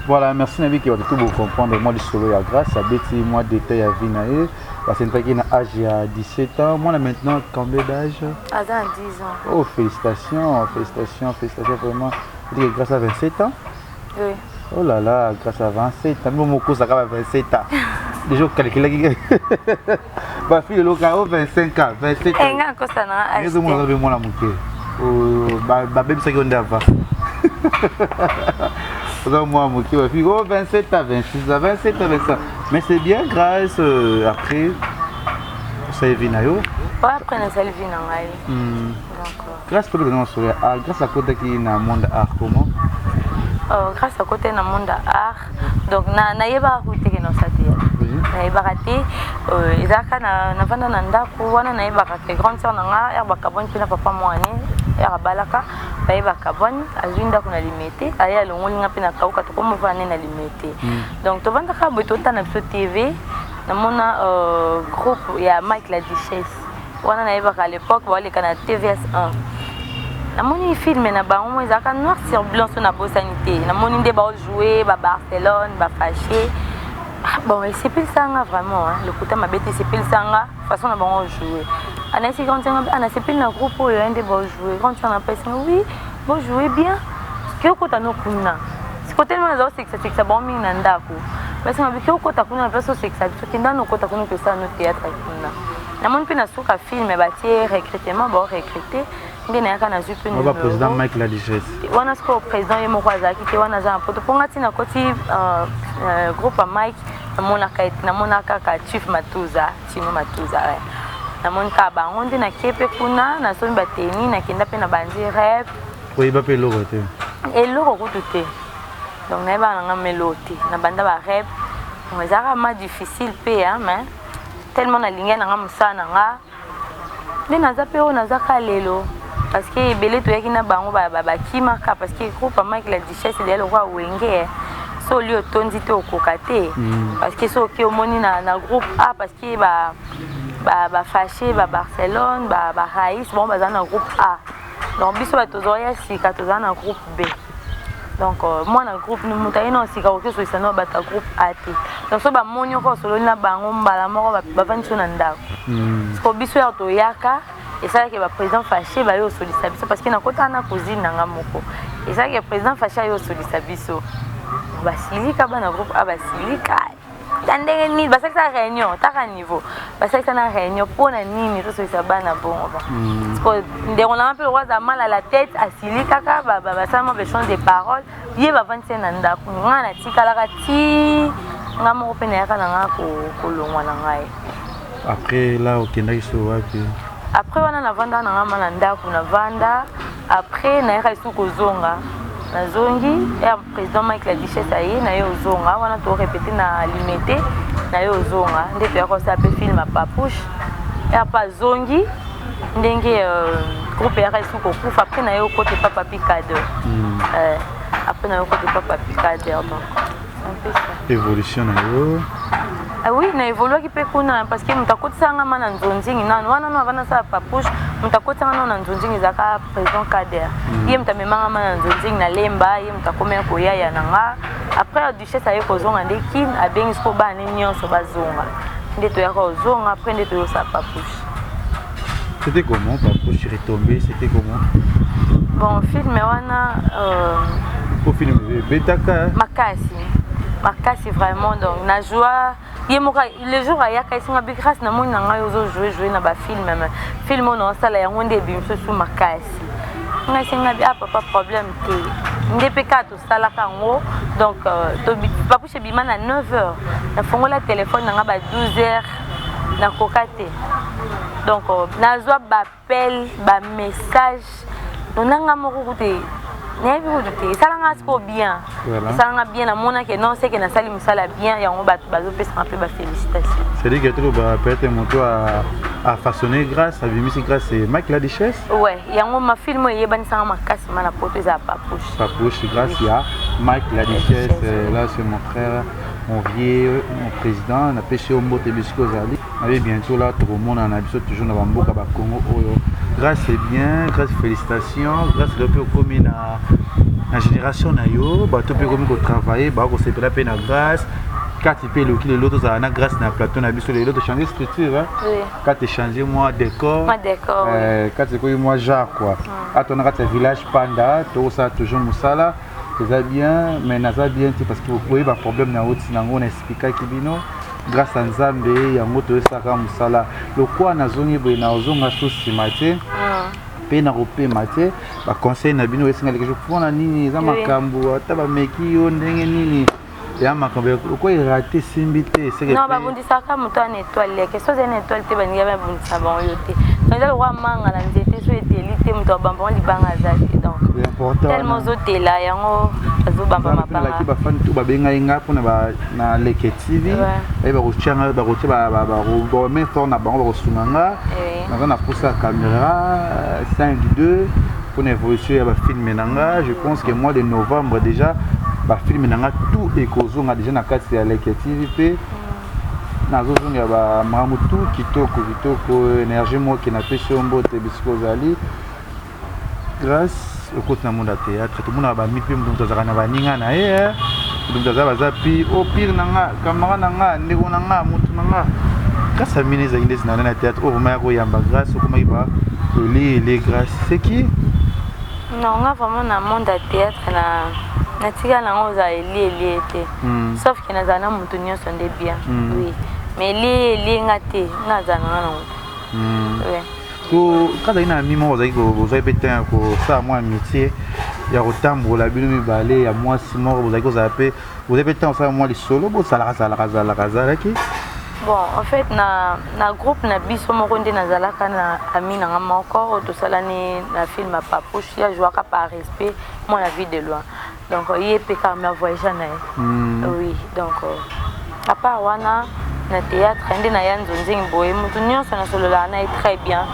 Voilà, merci na biki bato tout bo comprendre moi lisolo ya grâce abeti moi détail ya vie na ye. Basentaki na âge ya 17 ans. Moi maintenant combien d'âge? Aza na 10 ans. Oh, félicitations, félicitations, félicitations vraiment. Dire grâce à 27 ans? Oui. Oh là là, grâce à 27 ans. Moi, mon ça à 27 ans. Déjà, calculé. Ba fille loka oh 25 ans, 27 ans. Enga kosa na âge. Yezo mwana be mwana muke. Oh ba ba baby saki onda va. Oza mwana muke ba fille oh 27 ans, 26 ans, 27 ans, 27 ans. Mais c'est bien grâce euh, après ça vie na yo. Ouais, après na sali vie na ngai. Donc euh, Grâce tobeta na masolo ya art. Grâce akotaki na monde art comment? Euh, grâce akotaki na monde art. Donc na nayebaka kutu te ke naosala théâtre. Nayebaka te euh, ezalaka na navanda na ndako wana nayebaka ke grande sœur na nga ere bakabwani mpe na papa mwane ere abalaka baye bakabwani azwi ndako na limete aye alongoli nga mpe na kauka tokomovana ne na limete. Donc tovandaka boye totala na biso TV namona euh, groupe ya Mike la Duchesse wana nayebaka à l'époque baoleka na tvs 1 namoni film na bango mo ezalaka noir sur blanc so nabosani te namoni nde baojoue ba barcelone bafache ah, bon esepelisa nga vraiment lokuta mabe te esepelisa nga façon na bango ojoue anayesi grande sœur ah, nasepeli na groupe oyo nde baojoue grande sœur napesi nga oui bojoue bien ke okota no kuna siko telema naza osekisasekisa bango mingi na ndako basi nga bike okota kuna na place osekisa biso kenda na okota kuna tosala no théâtre kuna namoni mpe na suka film batie recrutement bao recrute nde nayaka nazwi mpe Oba président Mike la Duchesse. wana sikoyo président ye moko azalaki te wana aza na poto mpo nga ntina koti euh, euh, groupe ya mike namonaka namonaka kaka chief matuza chino matuza ouais. namoni kaka bango nde nakie mpe kuna nasombi bateni nakenda mpe na bandi rep Oyeba mpe eloko te. Eloko kutu te. Donc nayebaka na nga melo te. Na banda ba rep. Bon, ezalaka ma difficile mpe hein, mais tellement nalingai na nga mosala na nga nde naza mpe oyo naza ka lelo parce que ebele toyaki na bango bakimaka parce que groupe ya mike la duchesse ezali lokola wenge so oli otondi te okoka te mm. parce que soki omoni na, na groupe a parce que ba ba, ba faché ba barcelone ba, ba rais bango baza na groupe a donc biso bato tozoya sika toza na groupe b donc euh, mwana groupe moto aye na sika okoki osolisa na bato ya groupe a te donc so bamoni oko osololi na bango mbala moko bavandi so na ndako hmm. siko biso ya toyaka esalaki baprésident faché baye osolisa biso parce que nakotaka na cousine na nga moko esalaki président faché aye osolisa biso basilika bana groupe a basilika ya ndenge nini basalisa réunion taka niveau basalisa na réunion mpo na nini tosolisa bana bongo ba hmm. ndeko nanga mpe lokola aza mal à la tête asili kaka basala mwa baechange de parole ye bavandisi ye na ndako ngai natikalaka ti ngai moko mpe nayaka na ngai kolongwa na ngai après là okendaki so wapi après wana navanda na ngai ma na ndako navanda après nayaka lisusu kozonga nazongi président mike la duchesse aye na ye ozonga wana to répété na limete na ye ozonga nde toyaka kosala mpe film ya papouche ya pa azongi ndenge euh, groupe eyaka lisusu kokufa après na ye okota epa papi cader hmm. euh, après na ye okota epa papi cader donc c'est un peu ça évolution na yo Ah oui, na évoluaki mpe kuna parce que moto akotisaka nga ma na nzonzingi nanu wana no avanda asala papouche moto akotisaka nano na nzonzingi ezalaka président Kader mm. ye moto amemanga ma na nzonzingi na lemba ye moto akomaki koyaya na nga après duchesse aye kozonga nde kin abengi siko bana ne nyonso bazonga nde toyaka kozonga après nde toyosala papouche C'était comment Papouche retombé, c'était comment Bon, film wana euh, Au film betaka makasi makasi vraiment donc na joie ye moko le jour ayaka esinga bi grâce na moni na ngai ozo jouer jouer na ba film mais film oyo naosala yango nde ebimiso su makasi ngai esenga bi ah papa problème te nde mpe kaka tosalaka yango donc euh, papouche ebima na 9 heures nafongola telefone na ngai ba 12 heures nakoka te donc euh, nazwa ba appel ba message nanga moko kutu Nayebi kutu te, esalanga sikoyo bien. Esalanga bien, namonaki non seke nasali mosala bien, yango bato bazopesanga mpe bafélicitation. C'est-à-dire que toloba peut-être moto a façonné grâce, abimisi grâce Mike la Duchesse. Ouais, yango ma film oyo eyebanisanga makasi ma na poto eza Papouche. Papouche, grâce ya Mike la Duchesse. Là c'est mon frère, mon vieux, mon président, napesi yo mbote bisika ozali. Naye bientôt là tokomona na biso toujours na bamboka bakongo oyo. Grâce est bien, grâce félicitations, grâce lelo mpe okomi na génération na yo, bato mpe okomi kotravaille, bakosepela mpe na grâce kati mpe eloki lelo tozala na grâce na plateau na biso. Lelo tochange structure, kati echange mwa décor, mwa décor, kati ekoyi mwa genre quoi. Ata na kati ya village Panda tokosala toujours mosala eza bien, mais naza bien te parce que oyeba problème na oti nango na expliquaki bino. Grâce à Nzambe yango toyesaka mosala lokwa nazongi boye, na ozonga so nsima te mpe na kopema te. Baconseil na bino esenga quelque mpona nini eza makambo ata bameki yo ndenge nini ya makambo okwa erate esimbi te. Non, babundisaka moto ana étoile leke. So ozali na étoile te, baningi babundisa bango yo te. Donc eza lokwa manga na nzete, so eteli te, moto abamba ngo libanga aza te. Donc tellement ozotela yango, azobamba mabanga. Bafani to babengai nga mpona na Leke TV, baye bakotianga, bakotia bamain fort na bango, bakosunga nga. Naza na posa ya caméra 5 2 mpona évolution ya bafilme na nga. Je pense que mois de novembre déjà bafilme na nga tout ekozonga déjà na kati ya Leke TV, mpe nazozongela bamakambo tout kitoko kitoko. Énergie moke napesi yo mbote bisika ozali. Grâce, okoti na monde ya théâtre, tomonaka bami mpe moto azalaka na baninga na ye, moto moto aza baza pi o pire na nga, camarade na nga, ndeko na nga, motu na nga. Grâce amini ezalaki ndeti na na théâtre oyo vraiment ya koyamba grâce okomaki ba eli ele grâce c'est qui? Non, nga vraiment na monde ya théâtre na natika nango ozala eli elie te, sauf ke nazala na motu nyonso nde bien. Oui, mais elie elie nga te, nga azala nanga nango te, oui. To kazali na ami moko ozalaki, ozwaki mpe temps ya kosala mwa amitié ya kotambola bino mibale ya mwasi moko, bozalaki kozala mpe, bozali mpe temps kosala mwa lisolo, bozalaka zalaka zalaka azalaki? Bon, en fait na groupe na biso moko nde nazalaka na ami nanga moko oyo tosalani na film ya Papouche. Ye ajouaka par respect mwana vie de loin, donc ye mpe kaka ma voyage na ye. Oui, donc à part wana na théâtre nde naya nzonzingi boye, motu nyonso nasololaka na ye très bien,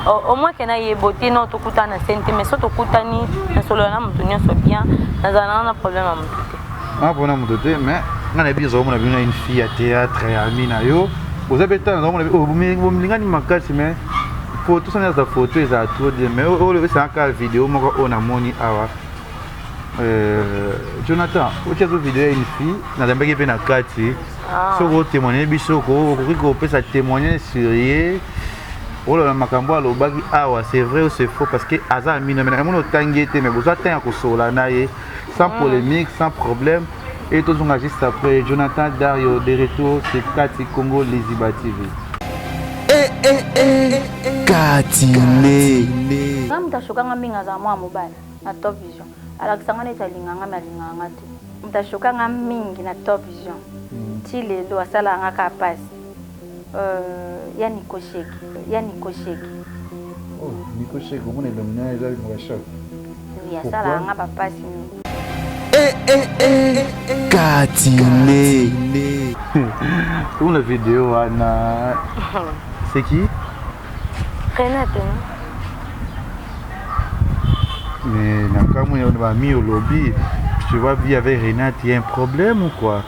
au moins ke nayeba te no tokutana na scène te, mais so tokutani nasolola na motu nyonso bien, nazala nanga na problème ya motu te. Nga mpona moto te, mais nga nayebi ozomona bino une fille ya théâtre ya ami na yo, oza mpe tala nazomona bomilingani makasi, mais photo sani aza photo ezala trop bien, mais oyo esanga kaka video moko oyo namoni awa. Jonathan otia zo video ya une fille nazambaki mpe na kati. Soki otémoigne biso, okoki kopesa témoignage sur ye, oloba makambo alobaki awa, c'est vrai ou c'est faux? Parce que aza amino, mais namoni otangi ye te, mais bozwa temps ya kosolola na ye sans polémique, sans problème. Et tozonga juste après. Jonathan Dario de retour, c'est Kati Congo Liziba TV. Katine. Nga moto ashokanga mingi azala mwana mobali na Top Vision, alakisanga neti alinganga me alinganga te. Moto ashokanga mingi na Top Vision ti lelo asalaka nga kaka pasi, ya Niko Sheki, ya Niko Sheki. Oh, Niko Sheki, omona elongi na eza moka choc. Oui, asalaka nga bapasi mingi. Katine. Tomona video wana, c'est qui? Renate, non? Mais na kamwe bami olobi tu vas vivre avec Renate, il y a un problème ou quoi?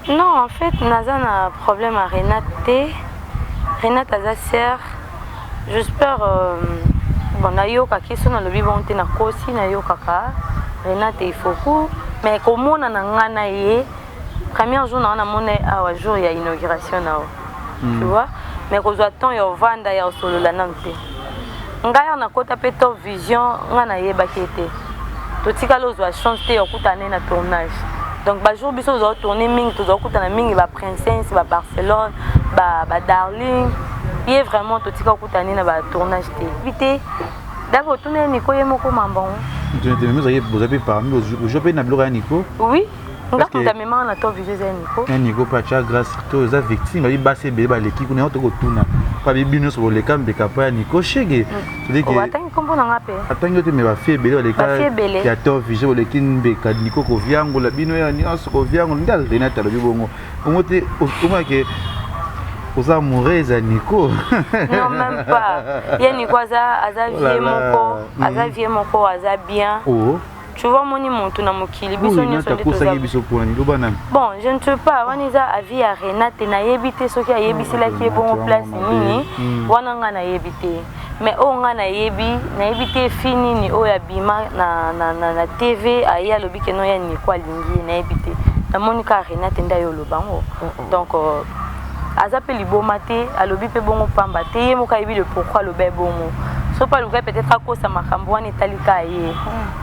Non, en fait naza na problème à Renate te. Renate aza sœur, j'espère. Bon, nayokaki so nalobi bongo te, nakosi. Nayokaka Renate Ifoku, mais komona na nga na ye premier jour na nga namona ye awa jour ya inauguration na o, tu vois, mais kozwa temps ya ovanda ya osolola nanu te. Ngai awa nakota mpe Top Vision, ngai nayebaki ete totikali ozwa chance te ya okutana na tournage. Donc bajour biso tozala tourne mingi, tozala kokutana mingi, baprincesse, babarcelone, badarling. Ye vraiment totika kokutana na batournage te bi te. D'abord otuna ye Niko ye moko mambango. Ozali mpe parmi ozwa mpe na biloko ya Niko? Oui. Nga moto amemaka na Top Vision eza ya Nico. Ya Nico mpe atya grâce to eza victime babi basi ebele baleki kuna yango tokotuna mpo abi bino nyonso boleka mbeka mpo ya Nico shege. Oh, atangi nkombo na nga mpe. Atangi yo te mais bafille ebele baleka ya Top Vision boleki mbeka Nico koviangola bino ya nyonso koviangola nde Renate alobi bongo bongo te omonake oza amoureuse ya Nico. Non même pas. Ya Nico aza aza oh vie moko, aza vie moko aza bien. Oh. Tu vois moni mutu na mokili biso nyonso nde toza biso pona niloba nani. Bon, je ne sais pas wana eza avis ya Renate nayebi te soki ayebiselaki ye bongo place nini wana nga nayebi te. Mais oyo nga nayebi, nayebi te fille nini oyo abima na, na, na, na TV aye alobi ke no ya Nico alingi ye nayebi te. Namoni kaka Renate nde aye oloba yango. Donc euh, aza mpe liboma te alobi mpe bongo pamba te ye moko ayebi le pourquoi aloba ye bongo so mpe alukaki peut-être akosa makambo wana etali kaka ye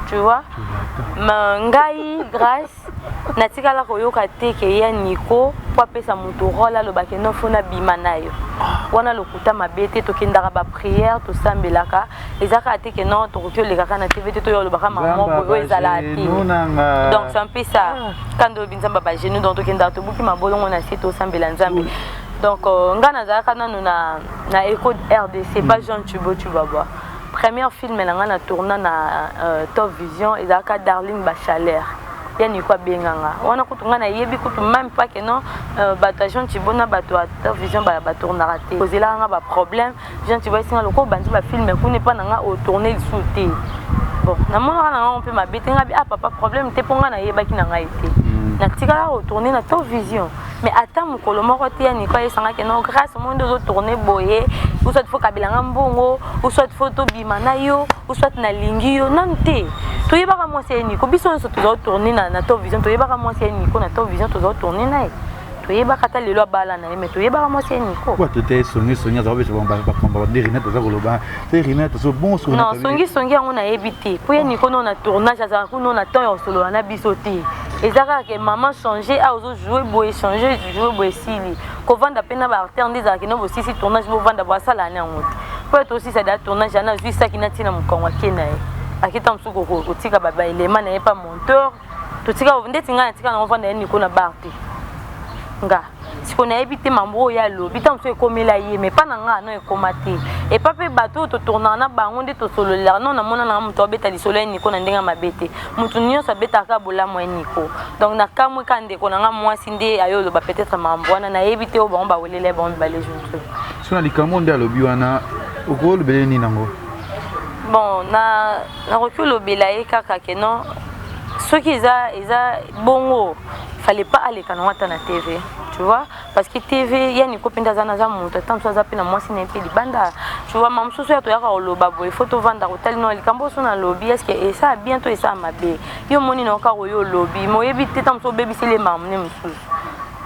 tu vois ma ngai grâce natikala koyoka te ke ya Nico mpo apesa moto role aloba ke non fo nabima na yo wana lokuta mabe te tokendaka baprière tosambelaka eza kaka te ke non tokoki olekaka na tv te toyo olobaka mama boye oyo ezalaka te donc c'est un peu ça kanda olobi nzambe bagenou donc tokendaka tobuki mabolongo na se tosambela nzambe donc euh, ngai nazalaka nanu na, na eco rdc pas jean tubo tubabwa première film na ngai na tourna na euh, top vision ezalaka darling bachaleur ya niko abenga nga wana kutu ngai nayebi kutu même pas ke non euh, bato ya jean tibo na bato ya top vision batournaka te kozelaka nga baproblème jean tibo esinga lokola obandi bafilme kuna epa na nga otourne lisusu te bon namonaka na ngango mpe mabe te ngai ah papa problème te mpo ngai nayebaki na ngai te natikala kotourne na top vision mais ata mokolo moko te ya niko ayesanga ke non grâce omoni nde ozotourne boye ou soit faut kabela nga mbongo ou soit faut tobima na yo ou soit nalingi yo nanu te toyebaka mwasi ya niko biso nyonso toza tourne na, na top vision toyebaka mwasi ya niko na top vision toza tourne na ye toyebaka ata lelo abala na ye mais toyebaka mwasi ya niko Kwa tote songi songi aza kobeta bakambo nde Renate aza koloba te Renate so bon so non songi songi yango nayebi te mpo ye niko no na tournage azalaka kuna na temps ya kosolola na biso te eza kaka ke mama change a ozojoue boye change joue boye esili kovanda mpe na baartere nde ezalaka no bosisi tournage bovanda bo asala na yango te mpo ye tosisa da tournage yana azwi saki na ntina mokongo ake na ye akita mosusu kotika baelema na ye pa monteur totika ndeti ngai natika nango vanda ye niko na bar te nga siko nayebi te mambo oyo alobi ntango mosusu ekomela ye mais epa na nga no ekoma te epa mpe bato oyo totournaka na bango nde tosololelaka no namona nanga moto abeta lisolo ya niko na ndenge ya mabe te moto nyonso abetaka bolamu ya niko donc nakamwe ka ndeko na nga mwasi nde aye oloba peut-être mambo wana nayebi te oyo bango bawelela ye bango mibale je ne sais so na likambo nde alobi wana okolobela nini yango bon na nakoki olobela ye kaka ke non soki eza eza bongo fallait pas aleka nango ata na tv tu vois parce que tv ya niko mpe nde aza naza moto ata mosusu aza mpe na mwasi na ye mpe libanda tu vois ma mosusu ya toyaka koloba boye fo tovanda kotali no likambo oso nalobi est ce que esala bien to esala mabe yo omoni na kaka oyo olobi ma oyebi te ta mosusu obebiseli ye makambo ne mosusu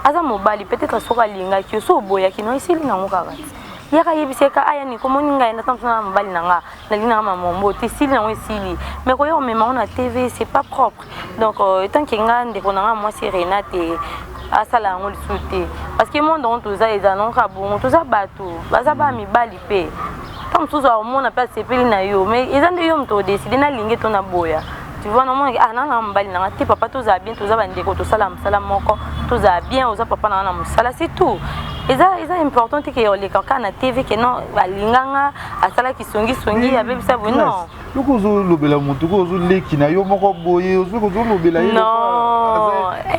aza mobali peut-être soki alingaki yo so oboyaki no esili nango kaka te yaka ayebisi ye ka aya niko omoni ngai na ta mosusu na mobali na nga nalingi nanga mamombo te esili nango esili mais koya komema ngo na tv c'est pas propre donc euh, etant ke nga ndeko na nga mwasi renate asala yango lisusu te parce que monde yango toza ezala nango kaka bongo toza bato baza baa mibali mpe ntango mosusu akomona mpe asepeli na yo mais eza nde yo moto odeside nalingi to naboya tu vois namona ah nanga mobali nanga te papa tozala bien toza bandeko tosala mosala moko tozala bien oza papa nanga na mosala c'est tout eza eza important te ke oleka kaka na tv ke non balinganga asalaki songisongi abebisa boye non Loko ozolobela motu ko ozoleki na yo moko boye ozolobela ye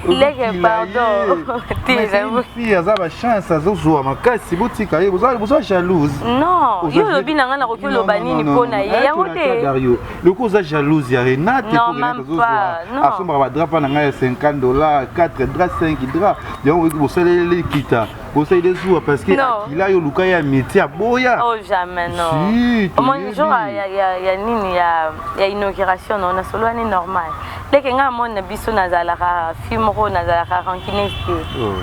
leke pardon fille aza ba chance azozwa makasi botika ye boza jalouse non yo olobi na ngai nakoki oloba nini mpo na ye yango te dario loko oza jalouse ya renate asombaka badrap na ngai ya 50 dollar 4 drap 5 drap yango bosaleli likita bosaleli zuwa parce que akila yo luka ye amitié aboya oh jamais non si, omoni jour ya, ya, ya nini ya, ya inauguration no nasolo wani normal leke ngai amoni na biso nazalaka fille moko nazalaka rancuneuse te oh.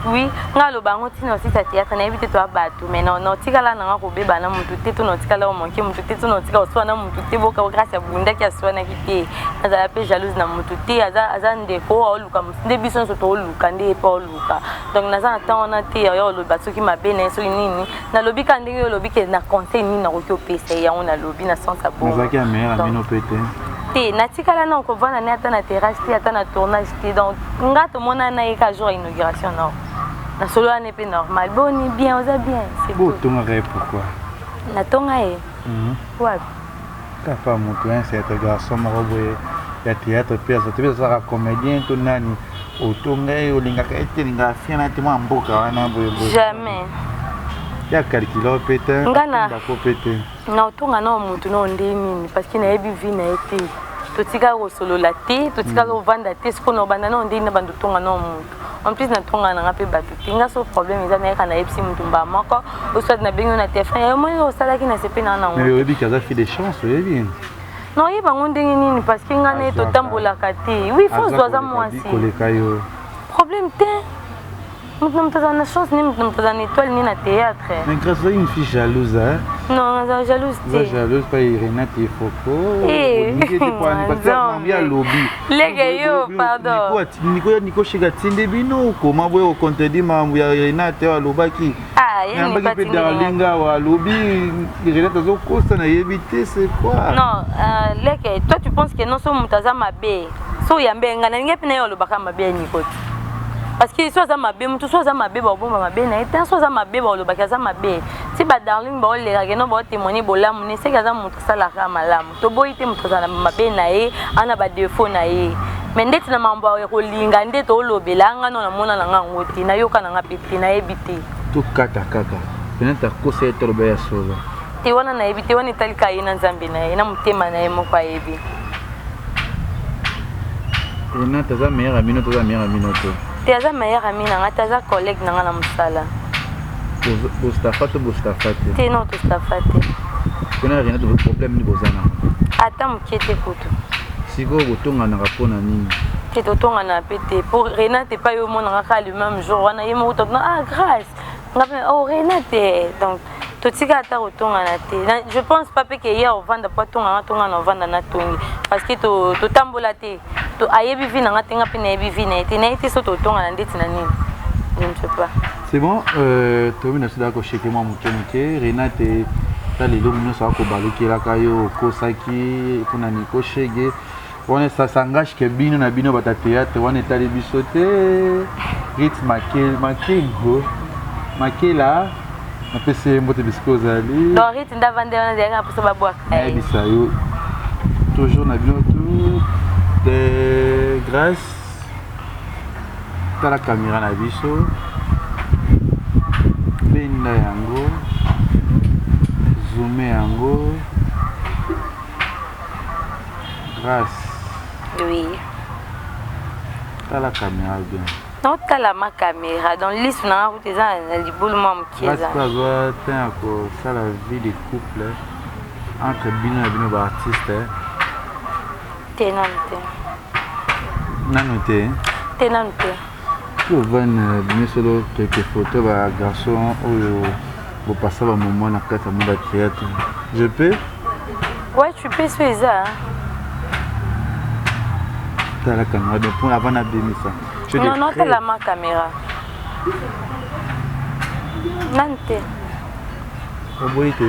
oui ngai aloba yango ntina osisa théâtre nayebi te toya bato mais naotikala nanga kobeba na motu te to naotikala omanke motu te to naotika koswana na motu te boka grâce abundaki aswanaki te nazala mpe jalouse na motu te aza, aza ndeko aoluka nde biso nyonso tooluka nde ye mpe aoluka donc naza na temps wana te ya oloba soki mabe na ye soki nini nalobi kaka ndenge olobi ke na conseil nini nakoki opesa ye yango nalobi na sens ya bongo nazalaki ya meilleur amino mpe te. Te, natikala na kovanda ne ata na terrasse te, ata na tournage te. Donc nga tomona na ye ka jour ya inauguration nao. Nasolola ne mpe normal. Boni bien, oza bien, c'est tout. Botongaka ye pourquoi? Natonga ye. Wapi? Kaka moto un certain garçon moko boye ya théâtre mpe aza te, mpe azalaka comédien to nani, otonga ye, olingaka ye te, olingaka fia na te, mwa mboka wana boye boye. Jamais. Ya calcula mpe te, Nga na- bako mpe te. Na otonga nao motu nao nde nini, parce que nayebi vie na ye te, totikala kosolola te, totikala kovanda te. Sikoyo na obanda nao ndeni na banda otonga nao motu? En plus natonga nanga mpe bato te. Nga so problème eza, nayeka nayebisi motu mbala moko, oswat nabengi yo na telefone, yo moni osalaki na sepe na nango. Mais oyebi ke aza fille de chance, oyebi? Na oyeba yango ndenge nini? Parce que nga na ye Azwaka. totambolaka te. Oui, faut ozwa, aza mwasi. Koleka yo. Problème te, moto na moto azala na chance ne, moto na moto azala na étoile ne na théâtre. Mais grâce, oza une fille jalouse, hein? Non, nazala jalouse oza te. Jalouse pa Renate Efoko. Eh. Olingi ete po ani? Parce que Nzambe. mambi alobi. Leke yo, pardon. Niko, Niko Shega atindi bino koma boye ocontredire makambo ya Renate oyo alobaki. Ah, ye Nayambaki Niko mpe atindi. Darling awa alobi Renate azokosa, nayebi te, c'est quoi? Non, leke, toi tu penses que non, so moto aza mabe, so oyambe nga, nalingi mpe na ye olobaka mabe ya Niko te, parce que so aza mabe, moto so aza mabe, baobomba mabe na ye te. So aza mabe, baolobaki aza mabe. Ti badarling baolekaka no, baotémoigne bolamu ne, seki aza moto asalaka malamu. Toboyi te, moto azala na mabe na ye, ana badefo na ye, mais ndeti na mambo ya kolinga nde toolobela, nga no namona na nga yango te, nayoka na nga mpe te, nayebi te. Tokata kaka, Renate akosa ye, toloba ya solo. Te, wana nayebi te, wana etalika ye na Nzambe na ye, na motema na ye moko ayebi. Renate aza meilleur ami no to aza meilleur ami no te? Te, aza meilleur ami na nga te, aza collègue na nga na mosala. Bostafa to bostafa te? Te, non, tostafa te. Mpona Renate, problème nini boza nango? Ata moke te kutu. Sikoyo botonganaka mpona nini? Te, totongana mpe te. Po Renate epai oyo omonanga kaka le même jour wana, ye moko totuna: "Ah Grâce." Nga mpe: "Oh Renate." Donc totika ata kotongana te. Je pense pas mpe ke ye ovanda po atonganga, tonga na ovanda natongi, parce que totambola te. Ayebi vie na nga te, nga mpe nayebi vie na ye te. Naye te so totongana ndeti na nini, je ne sais pas. C'est bon, tomi na biso daka kosheke mwa moke moke. Renate, ta lelo nyonso akobalukelaka yo, okosaki mpona Niko Shege wana, ça s'engage ke bino na bino bata théâtre wana, etali biso te. Rit Makengo Makela, napesi ye mbote bisika ozali. Donc Rit nde avandi wana, ezalaki na mposa babwaka ye. Nayebisa yo toujours na bino tout de grâce. Tala caméra na biso, benda yango, zoome yango, Grâce. Oui. Tala caméra bien. Naotala ma caméra, donc lisu na nga kutu eza na libulu mwa moke. Grâce eza mpe azwa temps ya kosala vie de couple entre bino na bino baartiste? Te, nanu te. Nanu te? Te, nanu te. Ovan bimisolo quelques photos, bagarçon oyo bopasa bamoment na kati ya monde ya théâtre, je peux? Ouais, tu peux, so eza. Tala caméra bien mpo avant nabimisa. Non, non, tala ma caméra, nanu te. Oboyi te?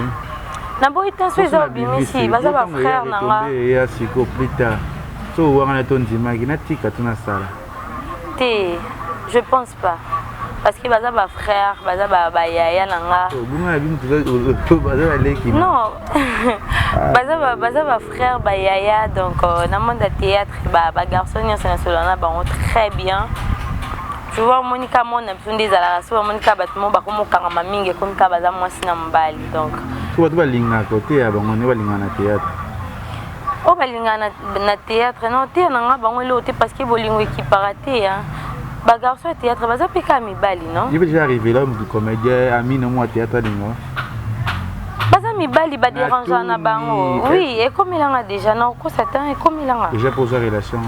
Naboyi te, so eza obimisi, baza bafrère na nga. Eya siko plus tard, so owangana to ndimaki natika to nasala. Te, je pense pas, parce que baza bafrère, baza bayaya na nga. Bonga na bino baza baleki? Non, baza bafrère, bayaya. Donc na monde ya théâtre, bagarçon nyonso nasolola na bango très bien, tu vois. Omoni ka monde na biso nde ezalaka, so bamoni kaka bato mo bakomokangama mingi, ekomi kaka baza mwasi na mobali, donc. So bato balingaka oteya bango nde balingaka na théâtre? Oyo balingaka na théâtre, non, teya na nga bango eloko te, parce que bolingo ekipaka te. Bagarçon ya théâtre baza mpe kaka mibali, non? Ye mpe déjà arrivé là, motu comédien ami na mwa théâtre alinga? Baza mibali, baderangeaka na bango. Oui, ekomelanga déjà, na okosa te, ekomelanga. Déjà mpo oza relation?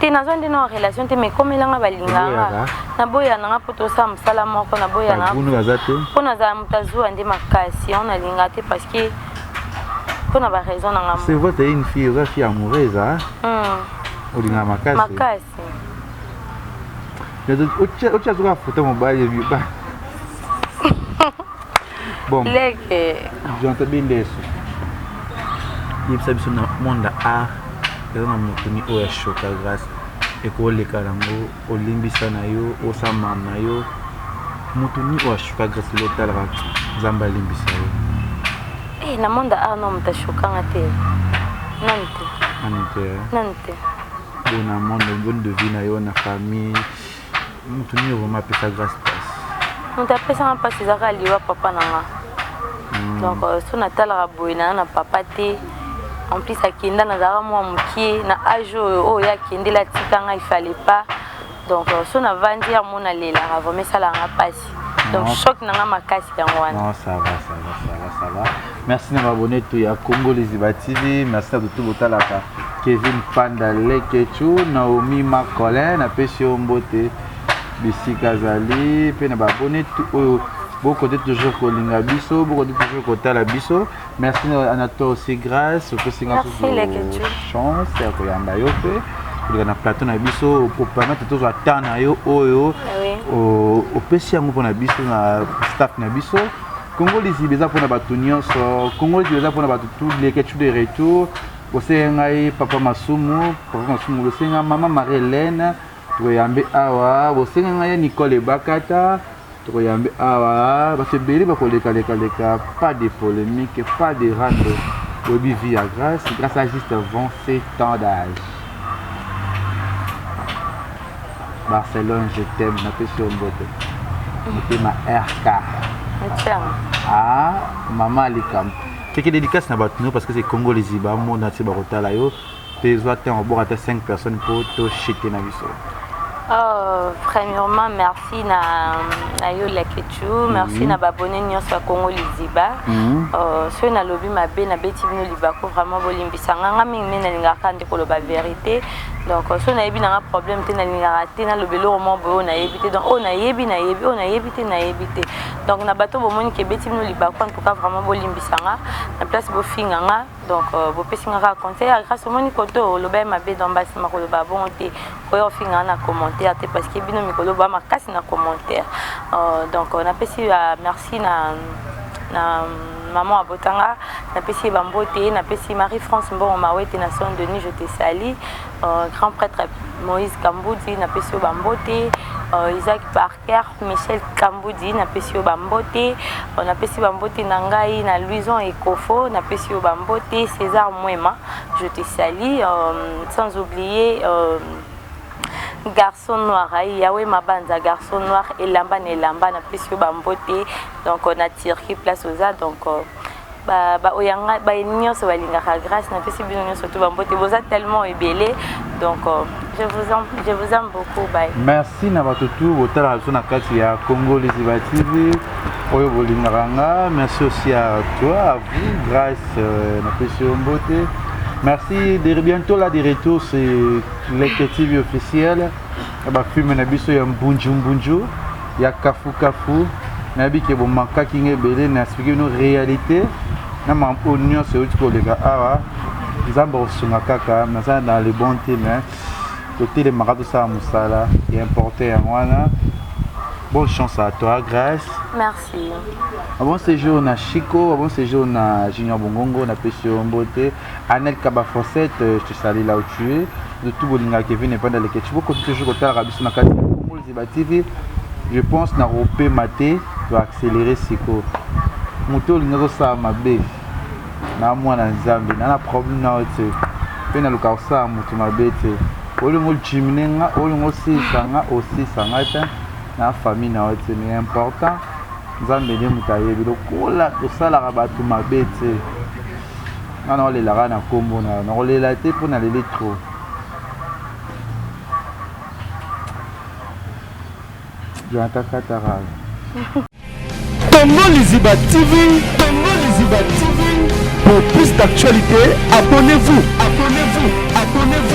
Te, nazwa nde na relation te, mais ekomelanga, balinganga, naboya nanga mpo tosala mosala moko, naboya. Nagunu baza te? Mpo nazala moto azuwa nde makasi yango, nalinga te, parce que mpo na baraison nanga. C'est vrai, t'es une fille, oza fille amoureuse, hein? Olingaka makasi. Makasi. Otia zoka foto mobali mibali, bon. Leke. Jonathan Bindeso, yebisa biso, na monde ya art. Eza na moto ni oyo ashoka Grâce ekoleka nango olimbisa na yo osama na yo moto ni oyo ashoka Grâce lelo otalaka Nzambe alimbisa yo. Eh, na monde art no moto ashokanga te nanu te nanu te nanu te bona monde bonne de vie na yo na famille moto nini vraiment apesa Grâce mpasi? Moto apesanga mpasi ezaka liwa papa na nga. Donc so natalaka boye naa na papa te, en plus akenda nazalaka mwa mokie na age oyo oyo ye akendeli atika nga, il fallait pas. Donc so navandi yango nalelaka vraiment, esalaka nga mpasi. Donc choc na nga makasi yango wana. Non, ça va, ça va, ça va, ça va. Merci na baabonné tout ya Congo Liziba TV. Merci na tout botalaka. Kevin Panda Lekechu, Naomi Macolin, napesi yo mbote bisika azali mpe na baabonné tout oyo bokote toujours kolinga biso, bokote toujours kotala biso. Merci na toi aussi Grâce, opesi nga susu chance ya koyamba yo mpe koleka na plateau na biso, opermettre tozwa temps na yo oyo opesi yango mpona biso na staff na biso. Congo Liziba eza mpona bato nyonso, Congo Liziba eza mpona bato tout. Leketchou de retour, bosenga ngai papa Masumu, papa Masumu, bosenga mama Marie Hélène, tokoyambe awa, bosenga ngai ya Nicole Ebakata, tokoyambe awa, bato ebele bakolekalekaleka. Pas de polémique, pas de rando. Boyebi vie ya Grâce. Grâce a juste 27 ans d'âge. Barcelone, je t'aime, napesi yo mbote, motema RK. Ah, mama likambo keke dédicace na bato no parce que c'est Congo Liziba mona ti bakotala yo mpe ezwa te oboka ata 5 personnes mpo toshete na biso. Oh, premièrement, merci na, na yo Lekechu, merci na babone nyonso ya Congo Liziba. Soki nalobi mabe, nabeti bino libako, vraiment bolimbisa nga. Nga mingi mingi nalingaka nde koloba vérité. Donc soki nayebi nanga problème te, nalingaka te naloba eloko moko boye oyo nayebi te. Donc oyo nayebi nayebi, oyo nayebi te nayebi te. Donc na bato bomoni ke ebeti bino libako, en tout cas vraiment bolimbisa nga na place bofinga nga. Donc bopesi nga kaka conseil ya Grâce, omoni koto oloba ye mabe, donc basima koloba bongo te, koya ofinga na commentaire te parce que bino mikolo ba makasi na commentaire. Donc napesi merci na maman abotanga, napesi ye bambote, napesi Marie France Mbongo Mawete na Saint Denis, je te salue. Grand prêtre Moïse Kambudi, napesi yo bambote. Isaac Parker, Michel Kambudi, napesi yo bambote. Napesi bambote na ngai na Louison Ekofo, napesi yo bambote. César Mwema, je te salue. Sans oublier garçon noir Yahweh Mabanza, garçon noir elamba na elamba, napesi yo bambote. Donc na Turquie place oza, donc ba oyo nga ba nyonso balingaka Grâce, napesi bino nyonso to bambote, boza tellement ebele. Donc je vous aime beaucoup, bye. Merci na bato tu botalaka biso na kati ya Congo Liziba TV oyo bolingaka nga. Merci aussi à toi, à vous Grâce, napesi yo mbote. Merci de bientôt là de retour sur Leke TV officiel ya bafilme na biso ya mbunju mbunju ya kafu kafu. Nayebi ke bomakaki nga ebele na expliquer bino réalité na makambo oyo nyonso euti koleka awa. Nzambe akosunga kaka, naza dans le bon te, mais totelemaka tosala mosala ya importe yango wana. Bonne chance à toi Grâce. Merci. Un bon séjour na Chico, un bon séjour na Junior Bongongo, napesi yo mbote. Anel Kabafosette, je te salue là où tu es. De tout bolinga Kevin Epanda Lekechi, bokoki toujours kotalaka biso na kati ya Congo Liziba TV. Je pense na kopema te, toaccélérer siko moto olingi kosala mabe na mwana Nzambe na problème na yo te, mpe naluka kosala moto mabe te. Olingi ojimine nga, olingi osilisa nga, osilisa nga te na famille na yo te, mais important Nzambe nde moto ayebi. Lokola tosalaka bato mabe te, nga na olelaka na nkombo na yo, nakolela te mpo naleli trop. Jonathan Katara. Congo Liziba TV, Congo Liziba TV. Pour plus d'actualités, abonnez-vous, abonnez-vous, abonnez-vous.